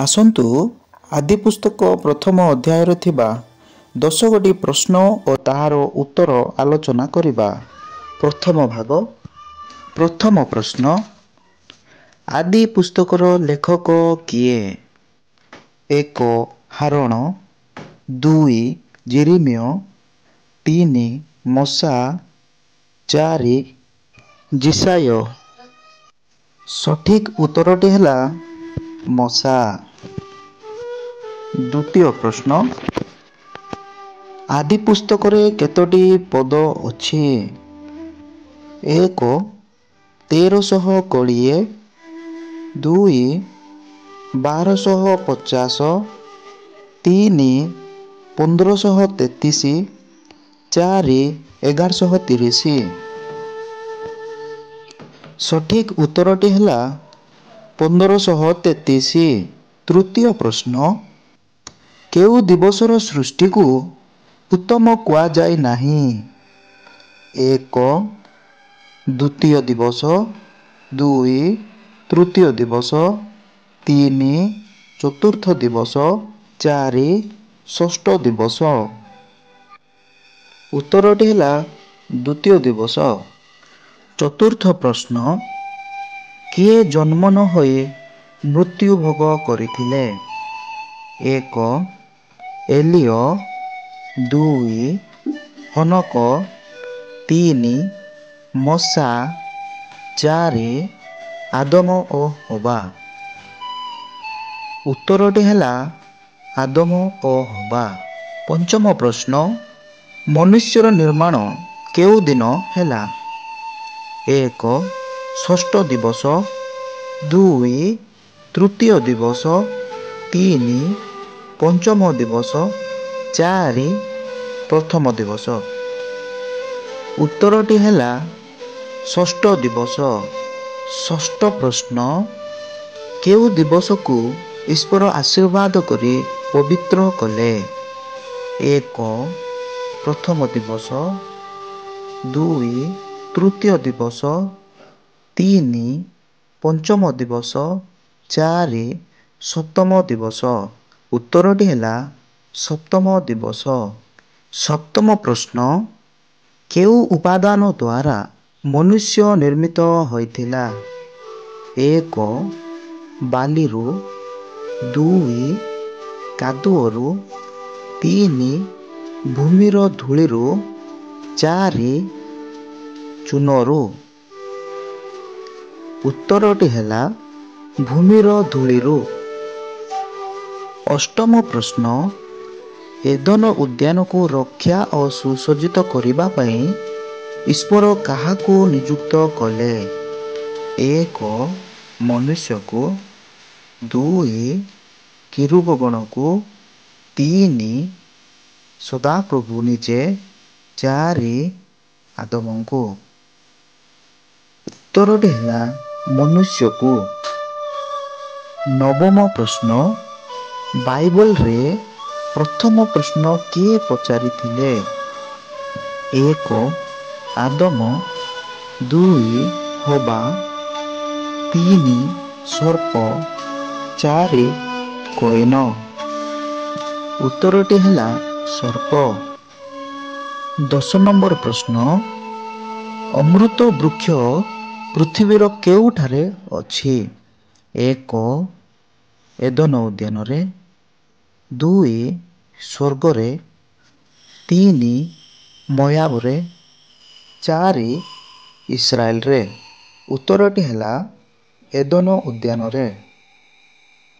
ଆସନ୍ତୁ ଆଦି ପୁସ୍ତକ ପ୍ରଥମ ଅଧ୍ୟାୟରେ ଥିବା 10 ଗୋଟି ପ୍ରଶ୍ନ ଓ ତାହାର ଉତ୍ତର ଆଲୋଚନା କରିବା। ପ୍ରଥମ ଭାଗ। ପ୍ରଥମ ପ୍ରଶ୍ନ, ଆଦି ପୁସ୍ତକର ଲେଖକ କିଏ? 1 ହାରୋଣ, 2 ଯିରିମିୟ, 3 ମୋଶା, 4 ଯିଶାଇୟ। ସଠିକ୍ ଉତ୍ତରଟି ହେଲା ମୋଶା। ଦ୍ୱିତୀୟ ପ୍ରଶ୍ନ, ଆଦି ପୁସ୍ତକରେ କେତୋଟି ପଦ ଅଛି? 1 1320, 2 1250, 3 1533, 4 1130। ସଠିକ୍ ଉତ୍ତରଟି ହେଲା 1533। ତୃତୀୟ ପ୍ରଶ୍ନ, କେଉଁ ଦିବସର ସୃଷ୍ଟିକୁ ଉତ୍ତମ କୁହାଯାଇ ନାହିଁ? 1 ଦ୍ୱିତୀୟ ଦିବସ, 2 ତୃତୀୟ ଦିବସ, 3 ଚତୁର୍ଥ ଦିବସ, 4 ଷଷ୍ଠ ଦିବସ। ଉତ୍ତରଟି ହେଲା ଦ୍ୱିତୀୟ ଦିବସ। ଚତୁର୍ଥ ପ୍ରଶ୍ନ, କିଏ ଜନ୍ମ ନ ହୋଇ ମୃତ୍ୟୁ ଭୋଗ କରିଥିଲେ? 1 ଏଲିୟ, 2 ହନୋକ, 3 ମୋଶା, 4 ଆଦମ ଓ ହବା। ଉତ୍ତରଟି ହେଲା ଆଦମ ଓ ହବା। ପଞ୍ଚମ ପ୍ରଶ୍ନ, ମନୁଷ୍ୟର ନିର୍ମାଣ କେଉଁ ଦିନ ହେଲା? 1 ଷଷ୍ଠ ଦିବସ, 2 ତୃତୀୟ ଦିବସ, 3 ପଞ୍ଚମ ଦିବସ, 4 ପ୍ରଥମ ଦିବସ। ଉତ୍ତରଟି ହେଲା ଷଷ୍ଠ ଦିବସ। ଷଷ୍ଠ ପ୍ରଶ୍ନ, କେଉଁ ଦିବସକୁ ଈଶ୍ୱର ଆଶୀର୍ବାଦ କରି ପବିତ୍ର କଲେ? 1 ପ୍ରଥମ ଦିବସ, 2 ତୃତୀୟ ଦିବସ, 3 ପଞ୍ଚମ ଦିବସ, 4 ସପ୍ତମ ଦିବସ। ଉତ୍ତରଟି ହେଲା ସପ୍ତମ ଦିବସ। ସପ୍ତମ ପ୍ରଶ୍ନ, କେଉଁ ଉପାଦାନ ଦ୍ୱାରା ମନୁଷ୍ୟ ନିର୍ମିତ ହୋଇଥିଲା? 1 ବାଲିରୁ, 2 କାଦୁଅରୁ, 3 ଭୂମିର ଧୂଳିରୁ, 4 ଚୂନରୁ। ଉତ୍ତରଟି ହେଲା ଭୂମିର ଧୂଳିରୁ। ଅଷ୍ଟମ ପ୍ରଶ୍ନ, ଏଦନ ଉଦ୍ୟାନକୁ ରକ୍ଷା ଓ ସୁସଜ୍ଜିତ କରିବା ପାଇଁ ଈଶ୍ୱର କାହାକୁ ନିଯୁକ୍ତ କଲେ? 1 ମନୁଷ୍ୟକୁ, 2 କିରୂବଗଣକୁ, 3 ସଦାପ୍ରଭୁ ନିଜେ, 4 ଆଦମଙ୍କୁ। ଉତ୍ତରଟି ହେଲା ମନୁଷ୍ୟକୁ। ନବମ ପ୍ରଶ୍ନ, ବାଇବଲରେ ପ୍ରଥମ ପ୍ରଶ୍ନ କିଏ ପଚାରିଥିଲେ? 1 ଆଦମ, 2 ହବା, 3 ସର୍ପ, 4 କଇନ। ଉତ୍ତରଟି ହେଲା ସର୍ପ। 10 ନମ୍ବର ପ୍ରଶ୍ନ, ଅମୃତ ବୃକ୍ଷ ପୃଥିବୀର କେଉଁଠାରେ ଅଛି? 1 ଏଦନ ଉଦ୍ୟାନରେ, 2 ସ୍ୱର୍ଗରେ, 3 ମୋୟାବରେ, 4 ଇସ୍ରାଏଲରେ। ଉତ୍ତରଟି ହେଲା ଏଦନ ଉଦ୍ୟାନରେ।